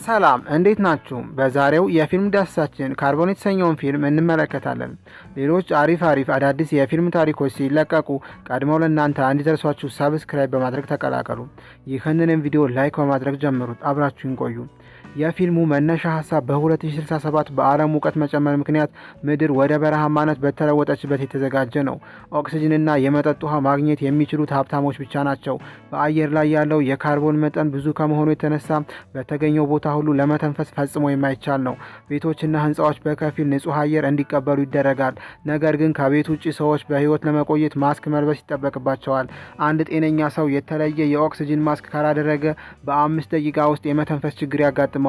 ሰላም እንዴት ናችሁ? በዛሬው የፊልም ዳሰሳችን ካርቦን የተሰኘውን ፊልም እንመለከታለን። ሌሎች አሪፍ አሪፍ አዳዲስ የፊልም ታሪኮች ሲለቀቁ ቀድመው ለእናንተ እንዲደርሷችሁ subscribe በማድረግ ተቀላቀሉ። ይህንንም ቪዲዮ like በማድረግ ጀምሩት። አብራችሁን ቆዩ። የፊልሙ መነሻ ሀሳብ በ2067 በዓለም ሙቀት መጨመር ምክንያት ምድር ወደ በረሃማነት በተለወጠችበት የተዘጋጀ ነው። ኦክስጅንና የመጠጥ ውሃ ማግኘት የሚችሉት ሀብታሞች ብቻ ናቸው። በአየር ላይ ያለው የካርቦን መጠን ብዙ ከመሆኑ የተነሳ በተገኘው ቦታ ሁሉ ለመተንፈስ ፈጽሞ የማይቻል ነው። ቤቶችና ሕንፃዎች በከፊል ንጹህ አየር እንዲቀበሉ ይደረጋል። ነገር ግን ከቤት ውጭ ሰዎች በህይወት ለመቆየት ማስክ መልበስ ይጠበቅባቸዋል። አንድ ጤነኛ ሰው የተለየ የኦክስጅን ማስክ ካላደረገ በ5 ደቂቃ ውስጥ የመተንፈስ ችግር ያጋጥመዋል።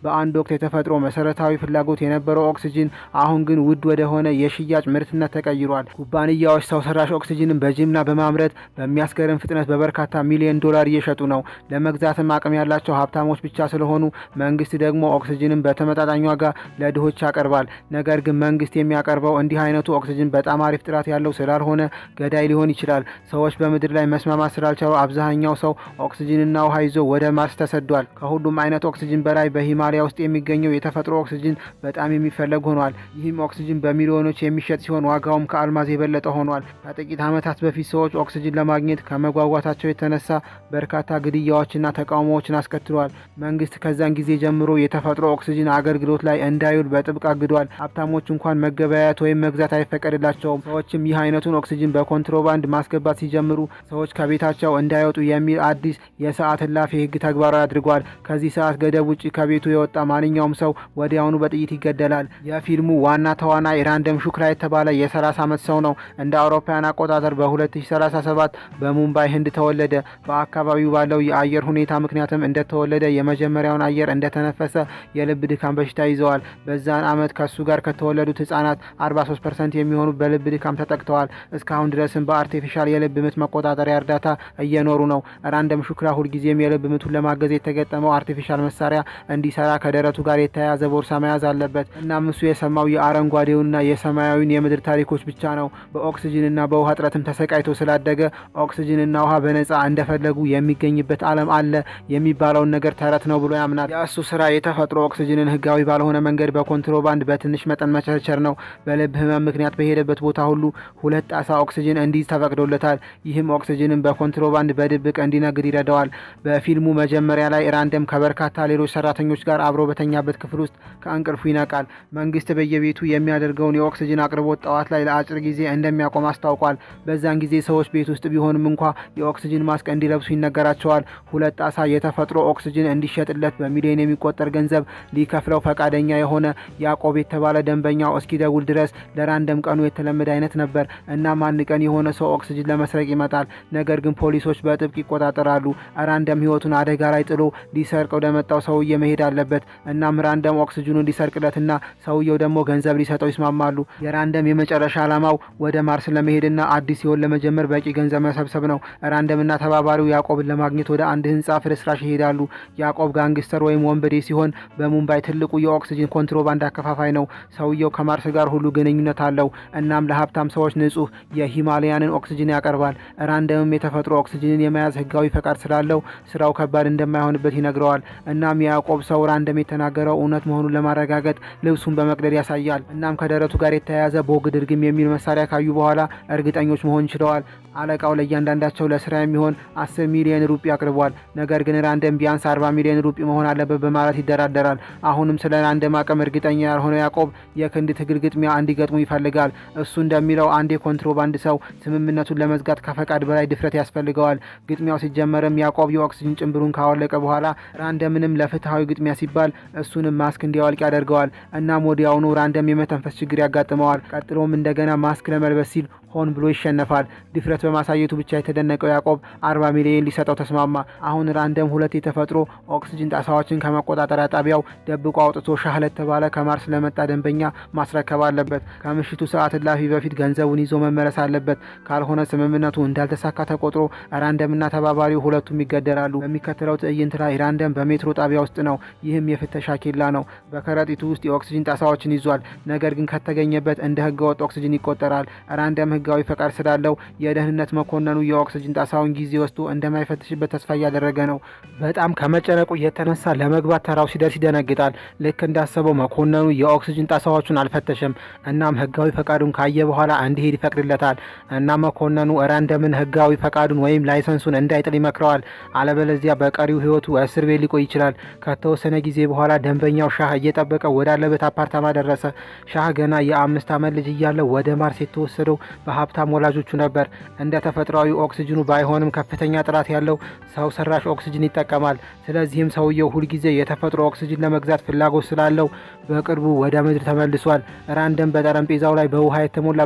በአንድ ወቅት የተፈጥሮ መሰረታዊ ፍላጎት የነበረው ኦክስጅን አሁን ግን ውድ ወደሆነ የሽያጭ ምርትነት ተቀይሯል። ኩባንያዎች ሰው ሰራሽ ኦክስጅንን በጅምላ በማምረት በሚያስገርም ፍጥነት በበርካታ ሚሊዮን ዶላር እየሸጡ ነው። ለመግዛትም አቅም ያላቸው ሀብታሞች ብቻ ስለሆኑ መንግስት ደግሞ ኦክስጅንን በተመጣጣኝ ዋጋ ለድሆች ያቀርባል። ነገር ግን መንግስት የሚያቀርበው እንዲህ አይነቱ ኦክስጅን በጣም አሪፍ ጥራት ያለው ስላልሆነ ገዳይ ሊሆን ይችላል። ሰዎች በምድር ላይ መስማማት ስላልቻሉ አብዛኛው ሰው ኦክስጅንና ውሃ ይዞ ወደ ማርስ ተሰዷል። ከሁሉም አይነት ኦክስጅን በላይ በሂማሊያ ውስጥ የሚገኘው የተፈጥሮ ኦክስጅን በጣም የሚፈለግ ሆኗል። ይህም ኦክስጅን በሚሊዮኖች የሚሸጥ ሲሆን ዋጋውም ከአልማዝ የበለጠ ሆኗል። ከጥቂት ዓመታት በፊት ሰዎች ኦክስጅን ለማግኘት ከመጓጓታቸው የተነሳ በርካታ ግድያዎችና ተቃውሞዎችን አስከትሏል። መንግስት ከዛን ጊዜ ጀምሮ የተፈጥሮ ኦክስጅን አገልግሎት ላይ እንዳይውል በጥብቅ አግዷል። ሀብታሞች እንኳን መገበያየት ወይም መግዛት አይፈቀድላቸውም። ሰዎችም ይህ አይነቱን ኦክስጅን በኮንትሮባንድ ማስገባት ሲጀምሩ ሰዎች ከቤታቸው እንዳይወጡ የሚል አዲስ የሰዓት እላፊ ህግ ተግባራዊ አድርጓል። ከዚህ ሰዓት ገደብ ውጭ ከቤቱ የወጣ ማንኛውም ሰው ወዲያውኑ በጥይት ይገደላል። የፊልሙ ዋና ተዋናይ ራንደም ሹክላ የተባለ የ30 ዓመት ሰው ነው። እንደ አውሮፓውያን አቆጣጠር በ2037 በሙምባይ ህንድ ተወለደ። በአካባቢው ባለው የአየር ሁኔታ ምክንያትም እንደተወለደ የመጀመሪያውን አየር እንደተነፈሰ የልብ ድካም በሽታ ይዘዋል። በዛን ዓመት ከሱ ጋር ከተወለዱት ህጻናት 43% የሚሆኑ በልብ ድካም ተጠቅተዋል። እስካሁን ድረስም በ artificial የልብ ምት መቆጣጠሪያ እርዳታ እየኖሩ ነው። ራንደም ሹክላ ሁልጊዜም የልብ ምቱን ለማገዝ የተገጠመው artificial መሳሪያ እንዲሰራ ከደረቱ ጋር የተያያዘ ቦርሳ መያዝ አለበት። እናም እሱ የሰማው የአረንጓዴውንና የሰማያዊውን የምድር ታሪኮች ብቻ ነው። በኦክስጅንና በውሃ እጥረትም ተሰቃይቶ ስላደገ ኦክስጅንና ውሃ በነፃ እንደፈለጉ የሚገኝበት ዓለም አለ የሚባለውን ነገር ተረት ነው ብሎ ያምናል። የእሱ ስራ የተፈጥሮ ኦክስጅንን ህጋዊ ባልሆነ መንገድ በኮንትሮባንድ በትንሽ መጠን መቸርቸር ነው። በልብ ህመም ምክንያት በሄደበት ቦታ ሁሉ 2 ጣሳ ኦክስጅን እንዲይዝ ተፈቅዶለታል። ይህም ኦክስጅንን በኮንትሮባንድ በድብቅ እንዲነግድ ይረዳዋል። በፊልሙ መጀመሪያ ላይ ራንደም ከበርካታ ሌሎች ሰራተኞች ጋር አብሮ በተኛበት ክፍል ውስጥ ከእንቅልፉ ይነቃል። መንግስት በየቤቱ የሚያደርገውን የኦክስጅን አቅርቦት ጠዋት ላይ ለአጭር ጊዜ እንደሚያቆም አስታውቋል። በዛን ጊዜ ሰዎች ቤት ውስጥ ቢሆንም እንኳ የኦክስጅን ማስክ እንዲለብሱ ይነገራቸዋል። 2 ጣሳ የተፈጥሮ ኦክስጅን እንዲሸጥለት በሚሊዮን የሚቆጠር ገንዘብ ሊከፍለው ፈቃደኛ የሆነ ያዕቆብ የተባለ ደንበኛው እስኪደውል ድረስ ለራንደም ቀኑ የተለመደ አይነት ነበር። እናም አንድ ቀን የሆነ ሰው ኦክስጅን ለመስረቅ ይመጣል። ነገር ግን ፖሊሶች በጥብቅ ይቆጣጠራሉ። ራንደም ህይወቱን አደጋ ላይ ጥሎ ሊሰርቅ ወደመጣው ሰውዬ መሄድ አለበት። እናም ራንደም ኦክስጅኑን ሊሰርቅለትና ሰውየው ደግሞ ገንዘብ ሊሰጠው ይስማማሉ። የራንደም የመጨረሻ ዓላማው ወደ ማርስ ለመሄድና አዲስ ህይወት ለመጀመር በቂ ገንዘብ መሰብሰብ ነው። ራንደምና ተባባሪው ያዕቆብን ለማግኘት ወደ አንድ ህንጻ ፍርስራሽ ይሄዳሉ። ያዕቆብ gangster ወይም ወንበዴ ሲሆን በሙምባይ ትልቁ የኦክስጅን ኮንትሮባንድ አከፋፋይ ነው። ሰውየው ከማርስ ጋር ሁሉ ግንኙነት አለው። እናም ለሀብታም ሰዎች ንጹህ የሂማላያንን ኦክስጅን ያቀርባል። ራንደምም የተፈጥሮ ኦክስጅንን የመያዝ ህጋዊ ፈቃድ ስላለው ስራው ከባድ እንደማይሆንበት ይነግረዋል። እናም የያዕቆብ ሰው ራንደም የተናገረው እውነት መሆኑን ለማረጋገጥ ልብሱን በመቅደድ ያሳያል። እናም ከደረቱ ጋር የተያያዘ ቦግ ድርግም የሚል መሳሪያ ካዩ በኋላ እርግጠኞች መሆን ችለዋል። አለቃው ለእያንዳንዳቸው ለስራ የሚሆን 10 ሚሊዮን ሩፒ አቅርቧል። ነገር ግን ራንደም ቢያንስ 40 ሚሊዮን ሩፒ መሆን አለበት በማለት ይደራደራል። አሁንም ስለ ራንደም አቅም እርግጠኛ ያልሆነው ያዕቆብ የክንድ ትግል ግጥሚያ እንዲገጥሙ ይፈልጋል። እሱ እንደሚለው አንድ የኮንትሮባንድ ሰው ስምምነቱን ለመዝጋት ከፈቃድ በላይ ድፍረት ያስፈልገዋል። ግጥሚያው ሲጀመርም ያዕቆብ የኦክስጅን ጭንብሩን ካወለቀ በኋላ ራንደምንም ለፍትሃዊ ግጥሚያ ሲባል እሱንም ማስክ እንዲያወልቅ ያደርገዋል። እናም ወዲያውኑ ራንደም የመተንፈስ ችግር ያጋጥመዋል። ቀጥሎም እንደገና ማስክ ለመልበስ ሲል ሆን ብሎ ይሸነፋል። ድፍረት በማሳየቱ ብቻ የተደነቀው ያዕቆብ 40 ሚሊዮን ሊሰጠው ተስማማ። አሁን ራንደም 2 የተፈጥሮ ኦክስጅን ጣሳዎችን ከመቆጣጠሪያ ጣቢያው ደብቆ አውጥቶ ሻህ ለተባለ ከማርስ ለመጣ ደንበኛ ማስረከብ አለበት። ከምሽቱ ሰዓት እላፊ በፊት ገንዘቡን ይዞ መመለስ አለበት። ካልሆነ ስምምነቱ እንዳልተሳካ ተቆጥሮ ራንደምና ተባባሪው ሁለቱም ይገደላሉ። በሚከተለው ትዕይንት ላይ ራንደም በሜትሮ ጣቢያ ውስጥ ነው። ይህም የፍተሻ ኬላ ነው። በከረጢቱ ውስጥ የኦክስጅን ጣሳዎችን ይዟል። ነገር ግን ከተገኘበት እንደ ህገወጥ ኦክስጅን ይቆጠራል። ራንደም ህጋዊ ፈቃድ ስላለው የደህንነት መኮንኑ የኦክስጅን ጣሳውን ጊዜ ወስዶ እንደማይፈትሽበት ተስፋ እያደረገ ነው። በጣም ከመጨነቁ የተነሳ ለመግባት ተራው ሲደርስ ይደነግጣል። ልክ እንዳሰበው መኮንኑ የኦክስጅን ጣሳዎቹን አልፈተሸም። እናም ህጋዊ ፈቃዱን ካየ በኋላ እንዲሄድ ይፈቅድለታል። እና መኮንኑ ራንደምን ህጋዊ ፈቃዱን ወይም license ኡን እንዳይጥል ይመክረዋል። አለበለዚያ በቀሪው ህይወቱ እስር ቤት ሊቆይ ይችላል። ከተወሰነ ጊዜ በኋላ ደንበኛው ሻህ እየጠበቀ ወዳለበት አፓርታማ ደረሰ። ሻህ ገና የ5 ዓመት ልጅ እያለ ወደ ማርስ የተወሰደው በሀብታም ወላጆቹ ነበር። እንደ ተፈጥሯዊ ኦክስጅኑ ባይሆንም ከፍተኛ ጥራት ያለው ሰው ሰራሽ ኦክስጅን ይጠቀማል። ስለዚህም ሰውየው ሁልጊዜ የተፈጥሮ ኦክስጅን ለመግዛት ፍላጎት ስላለው በቅርቡ ወደ ምድር ተመልሷል። ራንደም በጠረጴዛው ላይ በውሃ የተሞላ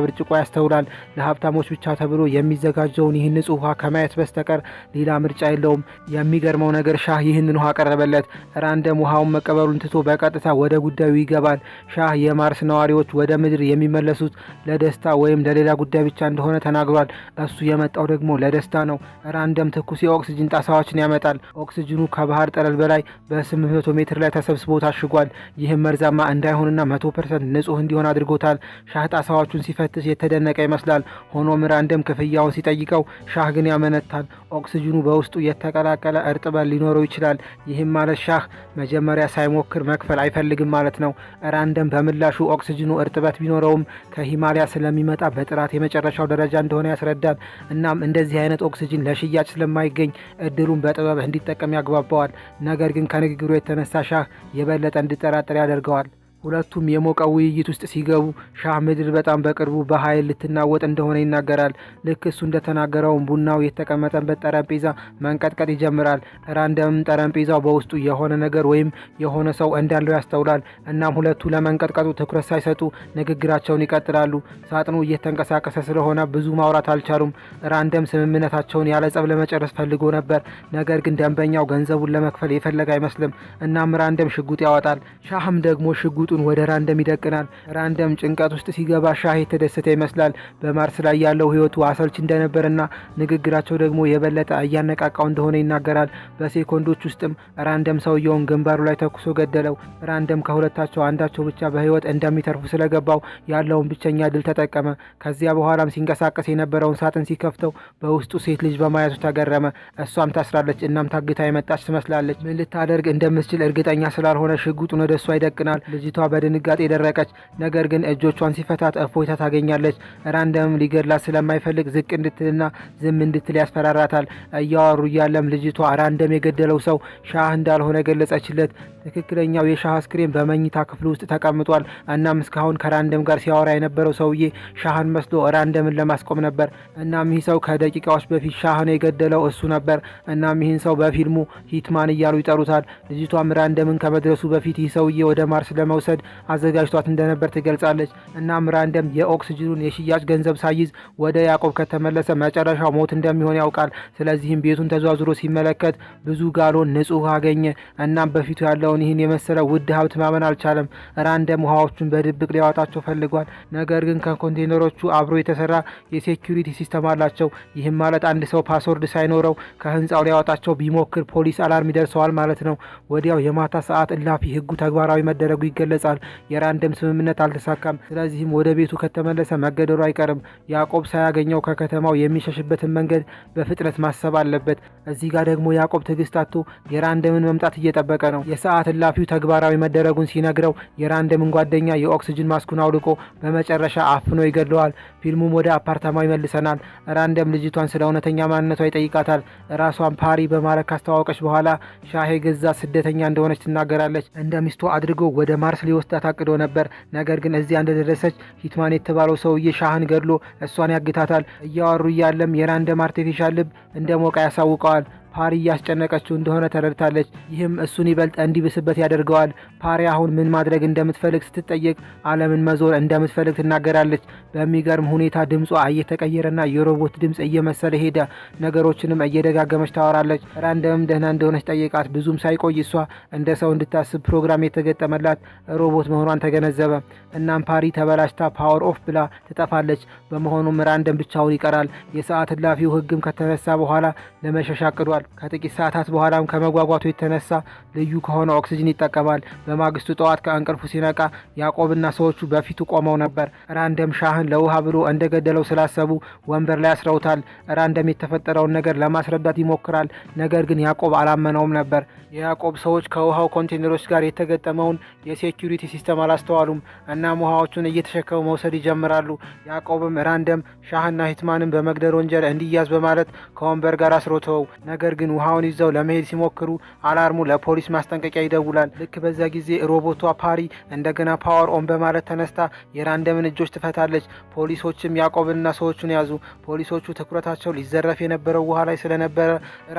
ብርጭቆ ያስተውላል። ለሀብታሞች ብቻ ተብሎ የሚዘጋጀውን ይህን ንጹህ ውሃ ከማየት በስተቀር ሌላ ምርጫ የለውም። የሚገርመው ነገር ሻህ ይህንን ውሃ ቀረበለት። ራንደም ውሃውን መቀበሉን ትቶ በቀጥታ ወደ ጉዳዩ ይገባል። ሻህ የማርስ ነዋሪዎች ወደ ምድር የሚመለሱት ለደስታ ወይም ለሌላ ጉዳይ ብቻ እንደሆነ ተናግሯል። እሱ የመጣው ደግሞ ለደስታ ነው። ራንደም ትኩስ የኦክስጅን ጣሳዎችን ያመጣል። ኦክስጅኑ ከባህር ጠለል በላይ በ800 ሜትር ላይ ተሰብስቦ ታሽጓል። ይህም መርዛማ እንዳይሆንና 100% ንጹህ እንዲሆን አድርጎታል። ሻህ ጣሳዎቹን ሲፈትሽ የተደነቀ ይመስላል። ሆኖም ራንደም ክፍያውን ሲጠይቀው ሻህ ግን ያመነታል። ኦክስጅኑ በውስጡ የተቀላቀለ እርጥበት ሊኖረው ይችላል። ይህም ማለት ሻህ መጀመሪያ ሳይሞክር መክፈል አይፈልግም ማለት ነው። ራንደም በምላሹ ኦክስጅኑ እርጥበት ቢኖረውም ከሂማሊያ ስለሚመጣ በጥራት የመጨረሻው ደረጃ እንደሆነ ያስረዳል። እናም እንደዚህ አይነት ኦክስጅን ለሽያጭ ስለማይገኝ እድሉን በጥበብ እንዲጠቀም ያግባባዋል። ነገር ግን ከንግግሩ የተነሳ ሻህ የበለጠ እንዲጠራጠር ያደርገዋል። ሁለቱም የሞቀ ውይይት ውስጥ ሲገቡ ሻህ ምድር በጣም በቅርቡ በኃይል ልትናወጥ እንደሆነ ይናገራል። ልክ እሱ እንደተናገረውም ቡናው የተቀመጠበት ጠረጴዛ መንቀጥቀጥ ይጀምራል። ራንደምም ጠረጴዛው በውስጡ የሆነ ነገር ወይም የሆነ ሰው እንዳለው ያስተውላል። እናም ሁለቱ ለመንቀጥቀጡ ትኩረት ሳይሰጡ ንግግራቸውን ይቀጥላሉ። ሳጥኑ እየተንቀሳቀሰ ስለሆነ ብዙ ማውራት አልቻሉም። ራንደም ስምምነታቸውን ያለ ጸብ ለመጨረስ ፈልጎ ነበር። ነገር ግን ደንበኛው ገንዘቡን ለመክፈል የፈለገ አይመስልም። እናም ራንደም ሽጉጥ ያወጣል። ሻህም ደግሞ ሽጉጡን ወደ ራንደም ይደቅናል። ራንደም ጭንቀት ውስጥ ሲገባ ሻህ የተደሰተ ይመስላል። በማርስ ላይ ያለው ህይወቱ አሰልች እንደነበርና ንግግራቸው ደግሞ የበለጠ እያነቃቃው እንደሆነ ይናገራል። በሴኮንዶች ውስጥም ራንደም ሰውየውን ግንባሩ ላይ ተኩሶ ገደለው። ራንደም ከሁለታቸው አንዳቸው ብቻ በህይወት እንደሚተርፉ ስለገባው ያለውን ብቸኛ እድል ተጠቀመ። ከዚያ በኋላም ሲንቀሳቀስ የነበረውን ሳጥን ሲከፍተው በውስጡ ሴት ልጅ በማየቱ ተገረመ። እሷም ታስራለች። እናም ታግታ የመጣች ትመስላለች። ምን ልታደርግ እንደምትችል እርግጠኛ ስላልሆነ ሽጉጡን ወደ እሷ ይደቅናል። ልጅቷ በድንጋጤ ደረቀች። ነገር ግን እጆቿን ሲፈታት እፎይታ ታገኛለች። ራንደምም ሊገድላት ስለማይፈልግ ዝቅ እንድትልና ዝም እንድትል ያስፈራራታል። እያወሩ እያለም ልጅቷ ራንደም የገደለው ሰው ሻህ እንዳልሆነ ገለጸችለት። ትክክለኛው የሻህ አስክሬን በመኝታ ክፍል ውስጥ ተቀምጧል። እናም እስካሁን ከራንደም ጋር ሲያወራ የነበረው ሰውዬ ሻህን መስሎ ራንደምን ለማስቆም ነበር። እናም ይህ ሰው ከደቂቃዎች በፊት ሻህን የገደለው እሱ ነበር። እናም ይህን ሰው በፊልሙ Hitman እያሉ ይጠሩታል። ልጅቷም ራንደምን ከመድረሱ በፊት ይህ ሰውዬ ወደ ማርስ ለመውሰድ አዘጋጅቷት እንደነበር ትገልጻለች። እናም ራንደም የኦክስጅኑን የሽያጭ ገንዘብ ሳይዝ ወደ ያዕቆብ ከተመለሰ መጨረሻው ሞት እንደሚሆን ያውቃል። ስለዚህም ቤቱን ተዟዙሮ ሲመለከት ብዙ ጋሎን ንጹህ ውሃ አገኘ። እናም በፊቱ ያለውን ይህን የመሰለ ውድ ሀብት ማመን አልቻለም። ራንደም ውሃዎቹን በድብቅ ሊያወጣቸው ፈልጓል። ነገር ግን ከኮንቴነሮቹ አብሮ የተሰራ የ security system አላቸው። ይህም ማለት አንድ ሰው password ሳይኖረው ከህንፃው ሊያወጣቸው ቢሞክር ፖሊስ alarm ይደርሰዋል ማለት ነው። ወዲያው የማታ ሰዓት እላፊ ህጉ ተግባራዊ መደረጉ ይገለጻል። የራንደም ስምምነት አልተሳካም። ስለዚህም ወደ ቤቱ ከተመለሰ መገደሉ አይቀርም። ያዕቆብ ሳያገኘው ከከተማው የሚሸሽበትን መንገድ በፍጥነት ማሰብ አለበት። እዚህ ጋር ደግሞ ያዕቆብ ትዕግስት አጥቶ የራንደምን መምጣት እየጠበቀ ነው። የሰዓት እላፊው ተግባራዊ መደረጉን ሲነግረው የራንደምን ጓደኛ የኦክስጅን ማስኩን አውልቆ በመጨረሻ አፍኖ ይገድለዋል። ፊልሙም ወደ አፓርታማው ይመልሰናል። ራንደም ልጅቷን ስለ እውነተኛ ማንነቷ ይጠይቃታል። ራሷን ፓሪ በማለት ካስተዋወቀች በኋላ ሻህ የገዛ ስደተኛ እንደሆነች ትናገራለች። እንደ ሚስቱ አድርጎ ወደ ማርስ ሊወስዳት አቅዶ ነበር። ነገር ግን እዚያ እንደደረሰች Hitman የተባለው ሰውዬ ሻህን ገድሎ እሷን ያግታታል። እያወሩ እያለም የራንደም artificial ልብ እንደሞቀ ያሳውቀዋል። ፓሪ እያስጨነቀችው እንደሆነ ተረድታለች። ይህም እሱን ይበልጥ እንዲብስበት ያደርገዋል። ፓሪ አሁን ምን ማድረግ እንደምትፈልግ ስትጠየቅ ዓለምን መዞር እንደምትፈልግ ትናገራለች። በሚገርም ሁኔታ ድምጿ እየተቀየረና የሮቦት ድምፅ እየመሰለ ሄደ። ነገሮችንም እየደጋገመች ታወራለች። ራንደምም ደህና እንደሆነች ጠየቃት። ብዙም ሳይቆይ እሷ እንደ ሰው እንድታስብ ፕሮግራም የተገጠመላት ሮቦት መሆኗን ተገነዘበ። እናም ፓሪ ተበላሽታ power off ብላ ትጠፋለች። በመሆኑም ራንደም ብቻውን ይቀራል። የሰዓት እላፊው ህግም ከተነሳ በኋላ ለመሸሽ አቅዷል። ይጓጓል። ከጥቂት ሰዓታት በኋላም ከመጓጓቱ የተነሳ ልዩ ከሆነ ኦክስጅን ይጠቀማል። በማግስቱ ጠዋት ከእንቅልፉ ሲነቃ ያዕቆብና ሰዎቹ በፊቱ ቆመው ነበር። ራንደም ሻህን ለውሃ ብሎ እንደገደለው ስላሰቡ ወንበር ላይ አስረውታል። ራንደም የተፈጠረውን ነገር ለማስረዳት ይሞክራል። ነገር ግን ያዕቆብ አላመነውም ነበር። የያዕቆብ ሰዎች ከውሃው ኮንቴነሮች ጋር የተገጠመውን የ security system አላስተዋሉም። እናም ውሃዎቹን እየተሸከሙ መውሰድ ይጀምራሉ። ያዕቆብም ራንደም ሻህና ሂትማንን በመግደል ወንጀል እንዲያዝ በማለት ከወንበር ጋር አስሮ ተወው። ነገር ግን ውሃውን ይዘው ለመሄድ ሲሞክሩ alarm ኡ ለፖሊስ ማስጠንቀቂያ ይደውላል። ልክ በዛ ጊዜ ሮቦቷ ፓሪ እንደገና power on በማለት ተነስታ የራንደምን እጆች ትፈታለች። ፖሊሶችም ያዕቆብንና ሰዎቹን ያዙ። ፖሊሶቹ ትኩረታቸው ሊዘረፍ የነበረው ውሃ ላይ ስለነበረ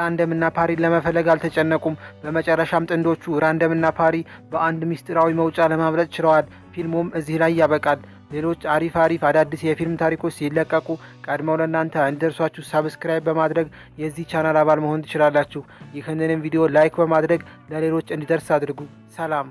ራንደምና ፓሪን ለመፈለግ አልተጨነቁም። በመጨረሻም ጥንዶቹ ራንደምና ፓሪ በአንድ ምስጢራዊ መውጫ ለማምለጥ ችለዋል። ፊልሙም እዚህ ላይ ያበቃል። ሌሎች አሪፍ አሪፍ አዳዲስ የፊልም ታሪኮች ሲለቀቁ ቀድመው ለእናንተ እንዲደርሷችሁ subscribe በማድረግ የዚህ ቻናል አባል መሆን ትችላላችሁ። ይህንንም ቪዲዮ like በማድረግ ለሌሎች እንዲደርስ አድርጉ። ሰላም።